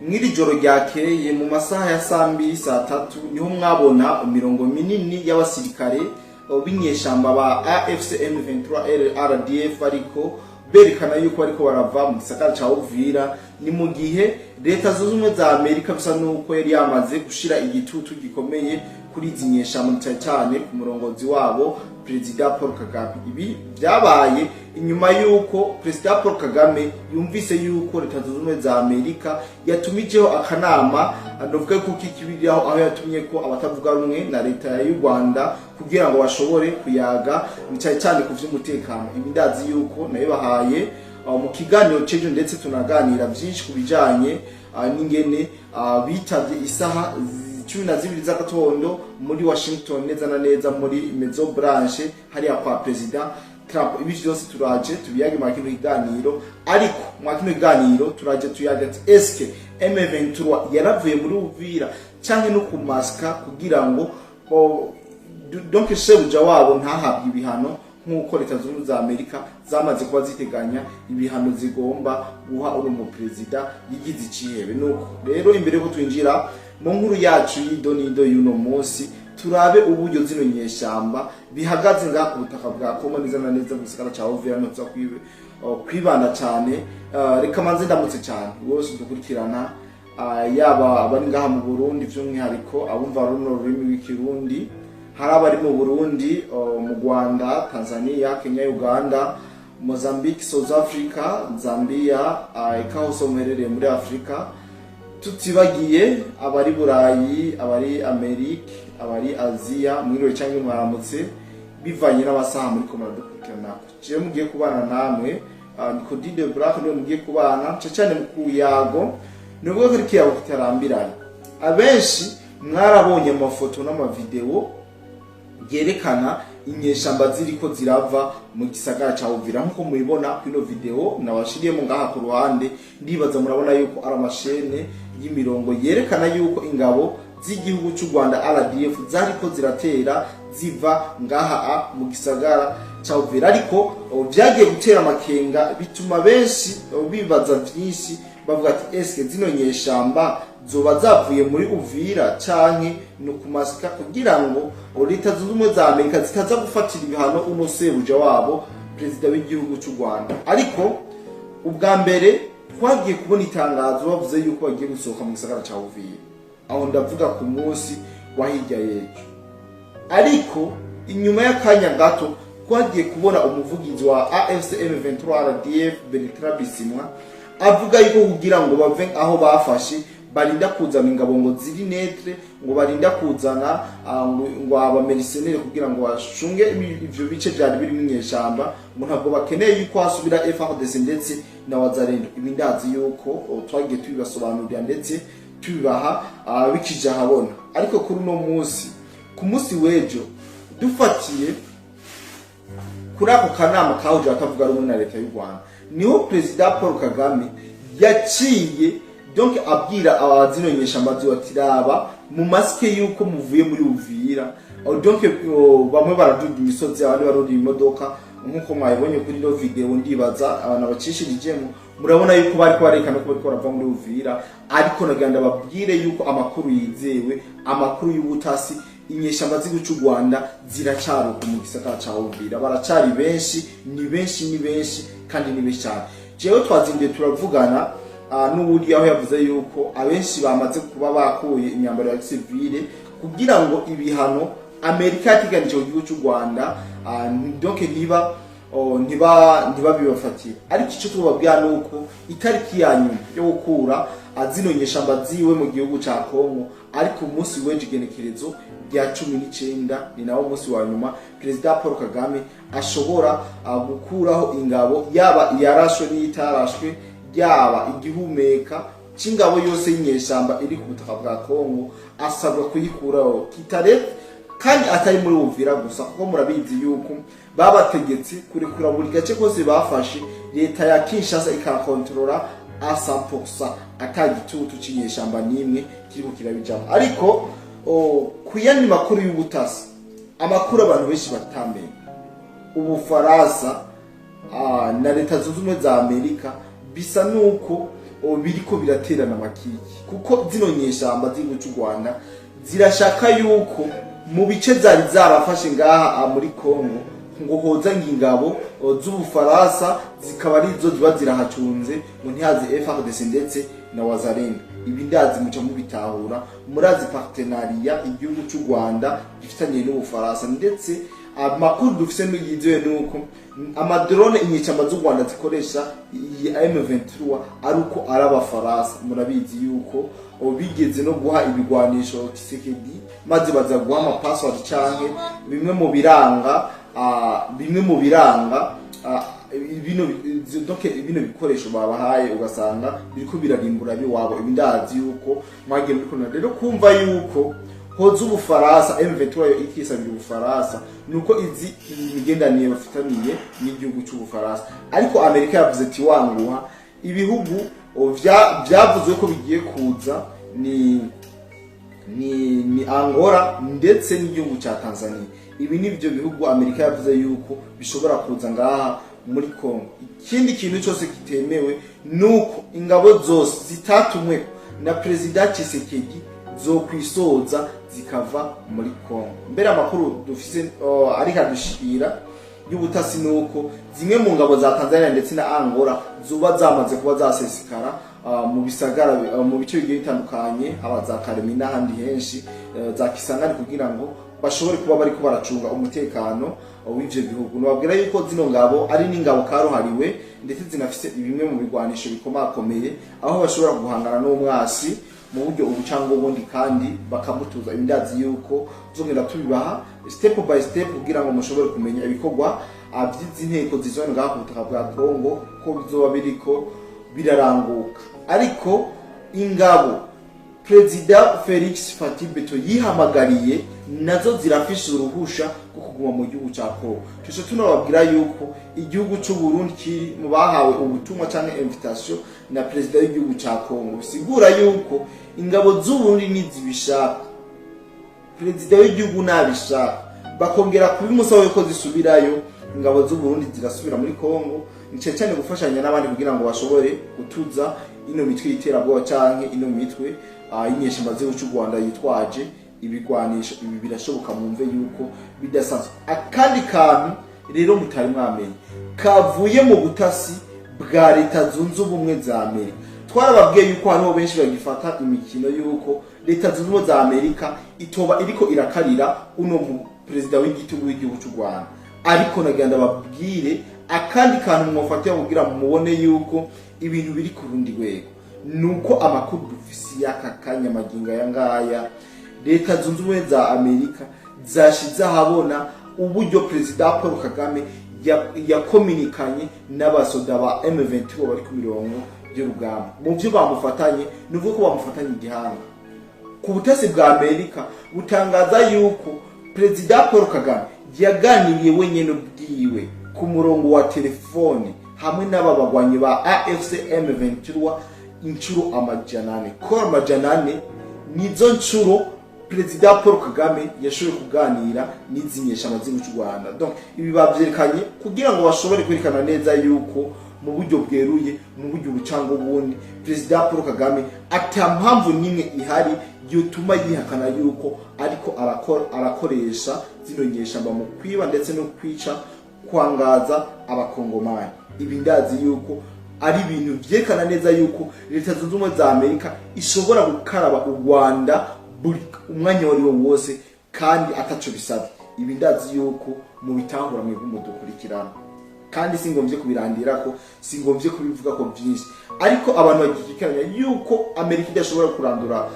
Mw'iri joro ryakeye, mu masaha ya saa 2, saa 3, niho mwabona imirongo minini y'abasirikare b'inyeshamba ba AFC M23 RDF, ariko berekana yuko bariko barava mu gisagara ca Uvira. Ni mu gihe Leta Zunze Ubumwe za Amerika bisa nuko yari yamaze gushira igitutu gikomeye kuri izi nyeshamba, cyane cyane ku murongozi wabo, Perezida Paul Kagame. Ibi byabaye inyuma yuko Perezida Paul Kagame yumvise yuko Leta Zunze Ubumwe za Amerika yatumijeho akanama, novuga ko kikibiriraho, aho yatumye ko abatavuga rumwe na leta y'u Rwanda kugira ngo bashobore kuyaga cyane cyane ku vy'umutekano. Ibi ndazi yuko nayo bahaye mu kiganiro cejo, ndetse tunaganira byinshi ku bijanye n'ingene bitavye isaha 12 z'agatondo muri Washington, neza na neza muri Maison Blanche, hariya kwa Perezida Trump. Ibi vyose turaje tubiyage mwa kino kiganiro, ariko mwa kino kiganiro turaje tuyaga ati: eske M23 yaravuye muri Uvira canke no kumaska kugira ngo donc shebuja wabo ntahabwe ibihano, nk'uko Leta Zunze Ubumwe za Amerika zamaze kuba ziteganya ibihano zigomba guha uri mu perezida yigize icihebe? Nuko rero, imbere yuko twinjira mu nkuru yacu y'idonido y'uno munsi, turabe uburyo zino nyeshamba bihagaze ngaha ku butaka bwa Kongo, neza na neza mu gisagara ca Uvira, no tuza kwibanda cyane. Reka manze ndamutse cyane wose dukurikirana, yaba abari ngaha mu Burundi, by'umwihariko abumva runo rurimi rw'Ikirundi, hari abari mu Burundi, mu Rwanda, Tanzania, Kenya, Uganda, Mozambique, South Africa, Zambia, eka hose muherereye muri Afrika, tutibagiye abari Burayi, abari Amerika, abari Aziya. Mwiriwe cyangwa mwaramutse bivanye n'amasaha muri ko muradukurikirana. Jewe mugiye kubana namwe ni Codide Black, niwe mugiye kubana cyane cyane mu kuyago. Ni ukuvuga ko ari ikiyago kitarambiranye. Abenshi mwarabonye amafoto n'amavideo yerekana inyeshamba ziriko zirava mu gisagara ca Uvira, nkuko mubibona kwino video nabashiriyemo ngaha ku ruhande. Ndibaza murabona yuko ari amashene y'imirongo yerekana yuko ingabo z'igihugu cy'u Rwanda RDF zariko ziratera ziva ngaha mu gisagara ca Uvira. Ariko vyagiye gutera amakenga, bituma benshi bibaza vyinshi, bavuga ati: eske zino nyeshamba zoba zavuye muri Uvira canke no kumasika kugira ngo Leta Zunze Ubumwe za Amerika zitaza gufatira ibihano uno sebuja wabo, perezida w'igihugu cy'u Rwanda? Ariko ubwa mbere twagiye kubona itangazo bavuze yuko bagiye gusohoka mu gisagara ca Uvira, aho ndavuga ku munsi wa hirya y'ejo. Ariko inyuma y'akanya gato twagiye kubona umuvugizi wa AFC M23 RDF, Bertrand Bisimwa, avuga yuko kugira ngo bave aho bafashe barinda kuzana ingabo ngo ziri neutre, ngo barinda kuzana ngo aba mercenaires kugira ngo bashunge ivyo bice vyari birimo inyeshamba, ngo ntabwo bakeneye yuko hasubira FARDC ndetse na Wazalendo. Ibi ndazi yuko twagiye tubibasobanurira ndetse tubibaha bikija ahabona. Ariko kuri uno munsi, ku munsi w'ejo, dufatiye kuri ako kanama kahuje abatavuga rumwe na leta y'u Rwanda, niho Perezida Paul Kagame yaciye donc abwira abazino nyeshamba ziwe ati: raba mu masike yuko muvuye muri Uvira. Donc bamwe baraduga imisozi, abandi barurira imodoka, nk'uko mwabibonye kuri ino video. Ndibaza abantu bacishirijemo murabona yuko bariko barekana ko bariko barava muri Uvira. Ariko nagira ndababwire yuko amakuru yizewe, amakuru y'ubutasi, inyeshamba z'igihugu cy'u Rwanda ziracaruka mu gisagara ca Uvira. Baracari benshi, ni benshi, ni benshi kandi ni benshi cyane. Jewe twazinduye turavugana n'uburyo aho yavuze yuko abenshi bamaze kuba bakuye imyambaro ya gisivile kugira ngo ibihano Amerika yateganije mu gihugu cy'u Rwanda donc ntiba oh, ntiba ntibabibafatire. Ariko icyo tubabwira ni uko itariki ya nyuma yo gukura zino nyeshamba ziwe mu gihugu ca Kongo ariko umunsi w'ejo, igenekerezo rya 19, ni nawo munsi wa nyuma Perezida Paul Kagame ashobora gukuraho ingabo, yaba iyarashwe n'iyitarashwe, yaba igihumeka c'ingabo yose y'inyeshamba iri ku butaka bwa Kongo, asabwa kuyikuraho kitare, kandi atari muri Uvira gusa, kuko murabizi yuko babategetse kurekura buri gace kose bafashe, leta ya Kinshasa ikakontorora a 100%, ata gitutu c'inyeshamba n'imwe kiriko kirabijamo. Ariko ku yandi makuru y'ubutasi, amakuru abantu benshi batamenye, Ubufaransa na Leta Zunze Ubumwe za Amerika bisa nuko biriko biraterana makiki, kuko zino nyeshamba z'igihugu cy'u Rwanda zirashaka yuko mu bice zari zarafashe ngaha muri Kongo ngo hoza ingabo z'Ubufaransa, zikaba arizo ziba zirahacunze, ngo ntihaze FARDC ndetse na Wazalendo. Ibi ndazi muca mubitahura, murazi partenariat igihugu cy'u Rwanda gifitanye n'Ubufaransa. Ndetse amakuru dufise yizewe nuko ama drone inyeshamba z'u Rwanda zikoresha, iyi M23, ari uko ari abafaransa. Murabizi yuko bigeze no guha ibigwanisho Tshisekedi, maze baza guha ama password canke bimwe mu biranga bino, donc bino bikoresho babahaye, ugasanga biriko birarimbura biwabo. Ibi ndazi yuko mwagiye muri kubona. Rero kumva yuko hoza Ubufaransa, M23 yo ikisabira Ubufaransa, nuko izi imigendanire bafitaniye n'igihugu cy'Ubufaransa. Ariko Amerika yavuze ati wanguha. Ibihugu vyavuzwe ko bigiye kuza ni Angola ndetse n'igihugu cya Tanzania. Ibi ni byo bihugu Amerika yavuze yuko bishobora kuza ngaha muri Congo. Ikindi kintu cyose kitemewe nuko ingabo zose zitatumwe na Perezida Tshisekedi zo kwisoza zikava muri Congo. Mbere amakuru dufise ariko adushikira y'ubutasi nuko zimwe mu ngabo za Tanzania ndetse na Angola zuba zamaze kuba zasesekara mu bisagara, mu bice bigiye bitandukanye, haba za Karemi n'ahandi henshi, za Kisangani, kugira ngo bashobore kuba bariko baracunga umutekano w'ivyo bihugu. Nababwira yuko zino ngabo ari n'ingabo karuhariwe, ndetse zinafise bimwe mu bigwanisho bikomakomeye, aho bashobora guhangana n'umwasi mu buryo ubu cyangwa ubundi kandi bakamutuza. Indazi yuko tuzongera tubibaha step by step kugira ngo mushobore kumenya ibikorwa vy'izi nteko zizona ngaha ku butaka bwa Congo ko bizoba biriko biraranguka. Ariko ingabo Perezida Felix Fatih Beto yihamagariye nazo zirafishe uruhusha rwo kuguma mu gihugu ca Congo. Tuce tunababwira yuko igihugu c'u Burundi kiri mu bahawe ubutumwa canke invitation na perezida w'igihugu ca Congo, bisigura yuko ingabo z'u Burundi nizibishaka, perezida w'igihugu nabishaka, bakongera kubimusaba yuko zisubirayo, ingabo z'u Burundi zirasubira muri Congo, ni cane cyane gufashanya n'abandi kugira ngo bashobore gutuza ino mitwe y'iterabwoba canke ino mitwe y'inyeshamba z'igihugu cy'u Rwanda yitwaje ibigwanisho. Ibi birashoboka, mwumve yuko bidasanzwe. Akandi kantu rero mutari mwamenye kavuye mu butasi bwa Leta Zunze Ubumwe za Amerika: twarababwiye yuko hariho benshi bagifata imikino yuko Leta Zunze Ubumwe za Amerika itoba iriko irakarira uno mu perezida w'igitugu w'igihugu cy'u Rwanda. Ariko nagira ndababwire akandi kantu mwofatira kugira mubone yuko ibintu biri ku rundi rwego, nuko amakuru dufise y'aka kanya, magingo aya ngaya, Leta Zunze Ubumwe za Amerika zashize ahabona uburyo Perezida Paul Kagame yakominikanye n'abasoda ba M23 bari ku mirongo y'urugamba. Mu byo bamufatanye ni ukuvuga ko bamufatanye igihanga. Ku butasi bwa Amerika butangaza yuko Perezida Paul Kagame yaganiriye wenyine ubwiwe ku murongo wa telefone hamwe n'aba bagwanyi ba AFC M23 inshuro 400, kora 400 nizo nshuro Perezida Paul Kagame yashoboye kuganira n'izi nyeshamba z'igihugu cy'u Rwanda. Donc ibi bavyerekanye kugira ngo bashobore kwerekana neza yuko mu buryo bweruye, mu buryo bucanga ubundi, Perezida Paul Kagame ata mpamvu n'imwe ihari yotuma yihakana yuko ariko arakoresha zino nyeshamba mu kwiba ndetse no kwica, kwangaza Abakongomani. Ibi ndazi yuko ari ibintu vyerekana neza yuko Leta Zunze Ubumwe za Amerika ishobora gukaraba u Rwanda buri umwanya wari wo wose kandi ataco bisabye. Ibi ndazi yuko mu bitahura mwebwe mudukurikirana, kandi singomvye kubirandira ko, singomvye kubivuga ko byinshi. Ariko abantu bagikikanya yuko Amerika idashobora kurandura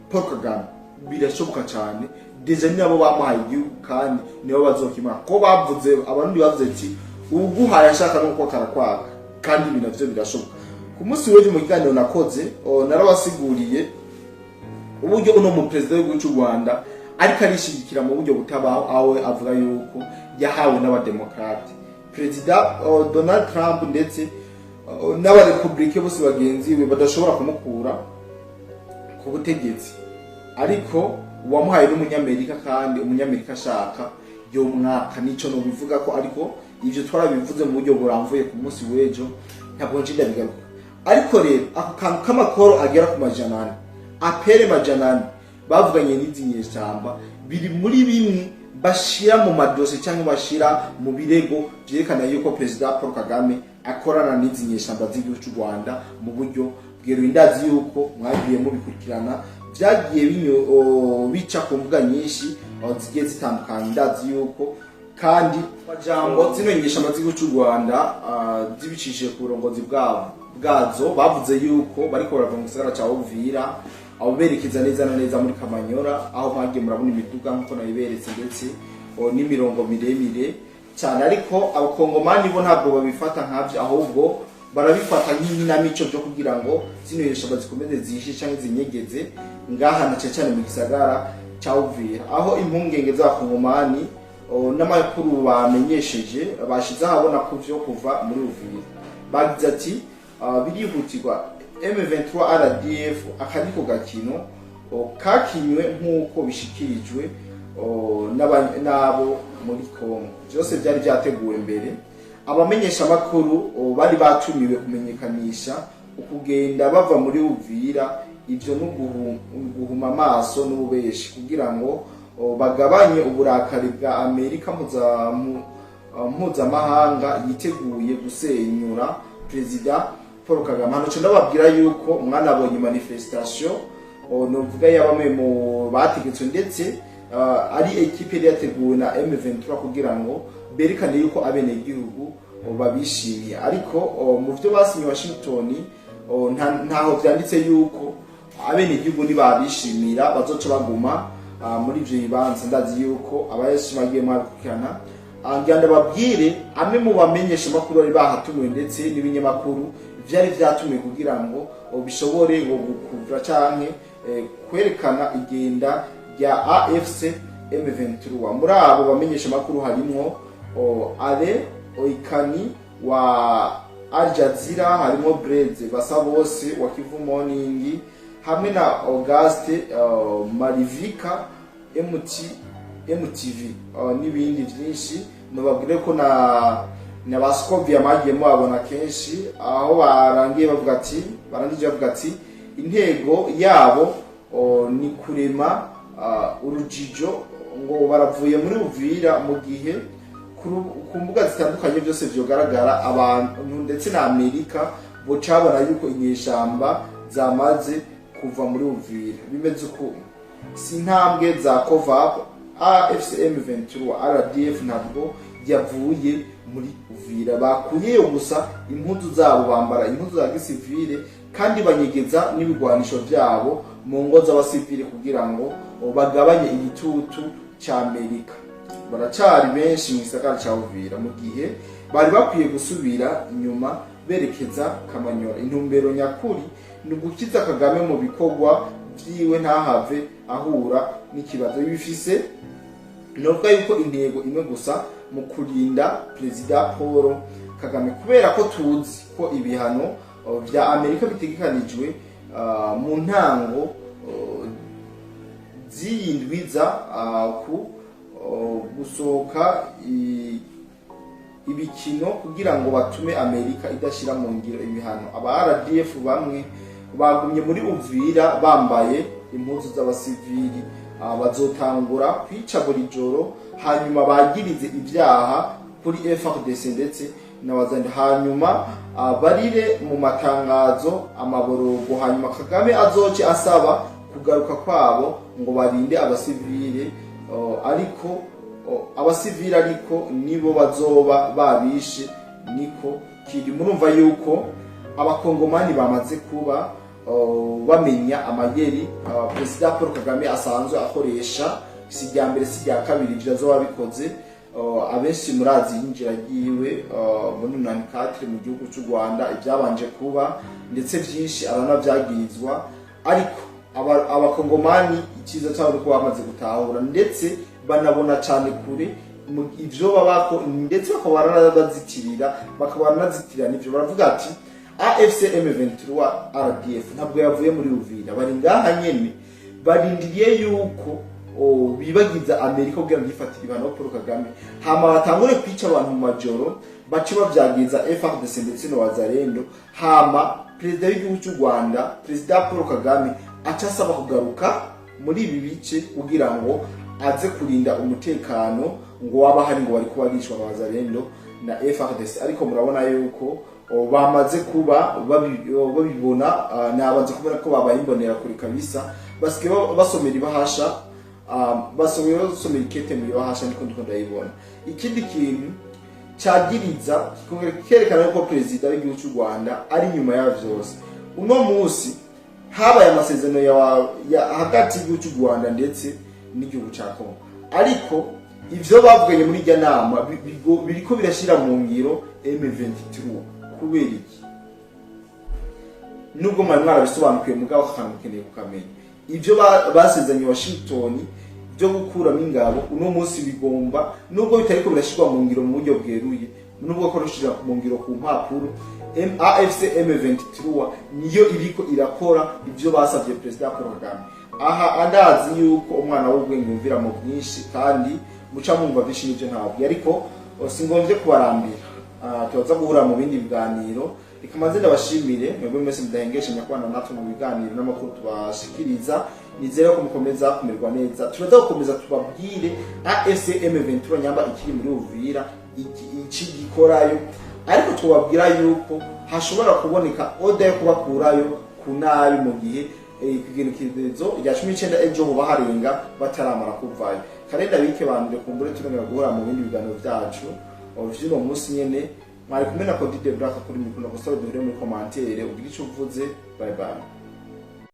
Paul Kagame, birashoboka cyane. Déjà nabo bamuhaye igihugu kandi nibo bazokimara, ko bavuze, Abarundi bavuze ati uguhaye ashaka nuko karakwaka, kandi ibi navyo birashoboka. Ku munsi w'ejo mu kiganiro nakoze, narabasiguriye uburyo uno mu perezida w'igihugu cy'u Rwanda ariko arishigikira mu buryo butabaho, aho avuga yuko yahawe n'Abademokrate, Perezida Donald Trump ndetse n'Abarepublike bose bagenzi be badashobora kumukura ku butegetsi. Ariko uwamuhaye n'Umunyamerika, kandi Umunyamerika ashaka yo mwaka, nico no bivuga ko. Ariko ivyo twarabivuze mu buryo buramvuye ku munsi w'ejo, ntabwo nje ndabigaruka. Ariko rero ako kantu k'amakoro agera ku 400, appels 400 bavuganye n'izi nyeshyamba, biri muri bimwe bashira mu madosiye cyangwa bashira mu birego vyerekana yuko Perezida Paul Kagame akorana n'izi nyeshyamba z'igihugu cy'u Rwanda mu buryo bweruye. Ndazi yuko mwagiye mubikurikirana, vyagiye bica ku mbuga nyinshi zigiye zitandukanye. Ndazi yuko kandi majambo zino nyeshyamba z'igihugu cy'u Rwanda, zibicishije ku burongozi bwabo bwazo, bavuze yuko bariko barava mu gisagara ca Uvira, aho berekeza neza na neza muri Kamanyora, aho mwagiye murabona imiduga nkuko nabiberetse, ndetse n'imirongo miremire cyane. Ariko Abakongomani bo ntabwo babifata nkabyo, ahubwo barabifata nk'inkinamico byo kugira ngo zino nyeshyamba zikomeze zihishe cyangwa zinyegeze ngaha, na cyane cyane mu gisagara ca Uvira, aho impungenge z'Abakongomani n'amakuru bamenyesheje bashize ahabona ku vyo kuva muri Uvira. Bagize ati: "Birihutirwa M23 RDF aka niko gakino kakinywe nk'uko bishikirijwe n'abo muri Congo. Byose byari byateguwe mbere. Abamenyesha makuru bari batumiwe kumenyekanisha ukugenda bava muri Uvira. Ivyo no guhuma amaso n'ububeshi kugira ngo bagabanye uburakari bwa Amerika mpuzamahanga yiteguye gusenyura Perezida Paul Kagame." Hano ndababwira yuko mwanabonye manifestation, novuga ya bamwe mu bategetswe, ndetse ari équipe yari yateguwe na M23 kugira ngo berekane yuko abenegihugu babishimiye. Ariko mu vyo basinye Washington, ntaho vyanditse yuko abenegihugu nibabishimira bazoca baguma muri ivyo bibanza. Ndazi yuko abayashimagiye mwabikurikirana. Ngira ndababwire amwe mu bamenyesha makuru bari bahatumiwe, ndetse n'ibinyamakuru vyari vyatumiwe kugira ngo bishobore ngo gukuvura canke kwerekana igenda rya AFC M23. Muri abo bamenyesha makuru harimwo Ale Oikani wa Al Jazeera, harimo Blaise Basabose wa Kivu Morning, hamwe na Auguste Marivika MT MTV, n'ibindi byinshi. Nubabwire ko na ba Scovia mwagiye mubabona kenshi. Aho barangiye bavuga ati, barangije bavuga ati intego yabo ni kurema urujijo ngo baravuye muri Uvira, mu gihe ku mbuga zitandukanye byose vyogaragara abantu, ndetse na Amerika bocabona yuko inyeshamba zamaze kuva muri Uvira. Bimeze uko si intambwe za COVAP. AFC M23 RDF ntabwo yavuye muri Uvira, bakuyeyo gusa impuzu zabo, bambara impuzu za gisivile, kandi banyegeza n'ibigwanisho vyabo mu ngo z'abasivile kugira ngo bagabanye igitutu ca Amerika. Baracari benshi mu gisagara ca Uvira, mu gihe bari bakwiye gusubira inyuma berekeza Kamanyora. Intumbero nyakuri ni ugukiza Kagame mu bikorwa vyiwe, ntahave ahura n'ikibazo bifise. Novuga yuko intego imwe gusa mu kurinda Perezida Paul Kagame, kubera ko tuzi ko ibihano vya Amerika bitegekanijwe mu ntango z'iyindwiza ku gusohoka ibikino kugira ngo batume Amerika idashyira mu ngiro ibihano. Aba RDF bamwe bagumye muri Uvira bambaye impuzu z'abasivili, bazotangura kwica buri joro, hanyuma bagirize ibyaha kuri FARDC ndetse n'abazandi, hanyuma barire mu matangazo amaborogo, hanyuma Kagame azoce asaba kugaruka kwabo ngo barinde abasivile, ariko abasivile ariko nibo bazoba babishe. Niko kiri. Murumva yuko Abakongomani bamaze kuba bamenya amayeri Perezida Paul Kagame asanzwe akoresha. Si irya mbere, si irya kabiri ivyo azoba bikoze. Abenshi murazi yinjira ryiwe muri 94 mu gihugu cy'u Rwanda, ibyabanje kuba, ndetse byinshi aranavyagirizwa. Ariko Abakongomani icyiza cyabo nuko bamaze gutahura, ndetse banabona cyane kure ivyo babako, ndetse bakaba baranabazitirira, bakaba baranazitirira n'ivyo. Baravuga ati AFC M23 RDF ntabwo yavuye muri Uvira, bari ngaha nyene, barindiriye yuko bibagiza Amerika kugira ngo yifatire ibihano Paul Kagame, hama batangure kwica abantu mu majoro, bace bavyagiza FARDC ndetse no Wazalendo, hama Perezida Paul Kagame azoce asaba kugaruka kwabo. Perezida w'igihugu cy'u Rwanda, Perezida Paul Kagame, aca asaba kugaruka muri ibi bice kugira ngo aze kurinda umutekano ngo waba hari ngo bari kuba bicwa na Wazalendo na FARDC. Ariko murabona yuko bamaze kuba babibona, nabanze kubona ko babaye imbonera kure kabisa, basigaye basomera ibahasha, basomera ikete mu ibahasha, ndiko ndayibona. Ikindi kintu cagiriza kikongera kerekana yuko perezida w'igihugu cy'u Rwanda ari nyuma ya vyose, uno munsi habaye amasezerano ya hagati y'igihugu cy'u Rwanda ndetse n'igihugu ca Congo, ariko ivyo bavuganye muri irya nama biriko birashira mu ngiro M23. Kubera iki? Nubwo mwari mwarabisobanukiwe, mugabo aka kantu mukeneye kukamenya. Ibyo basezeranye Washington byo gukuramo ingabo, uno munsi bigomba, nubwo bitariko birashyirwa mu ngiro mu buryo bweruye, nubwo ko rushyira mu ngiro ku mpapuro, AFC M23 niyo iriko irakora ibyo basabye Perezida Paul Kagame. Aha andazi yuko umwana w'ubwenge yumvira mu bwinshi, kandi muca mwumva vyinshi n'ivyo ntabwo, ariko singombye kubarambira. Turaza guhura mu bindi biganiro. Reka maze ndabashimire mwebwe mwese mudahengesha nyakubana natwe mu biganiro n'amakuru tubashikiriza. Nizere ko mukomeza kumererwa neza. Turaza gukomeza tubabwire AFC M23 nyamba ikiri muri Uvira, iki gikorayo, ariko tubabwira yuko hashobora kuboneka order yo kubakurayo ku nabi mu gihe ikigenekerezo rya 19 ejo hoba harenga bataramara kuvayo. Karenda bike bandure kumbure turongera guhura mu bindi biganiro byacu vy'uno munsi nyene. Mwari kumwe na Cody de Black kuri micro. Gusaba duhure muri commentaire, ugira ico uvuze. Bye bye.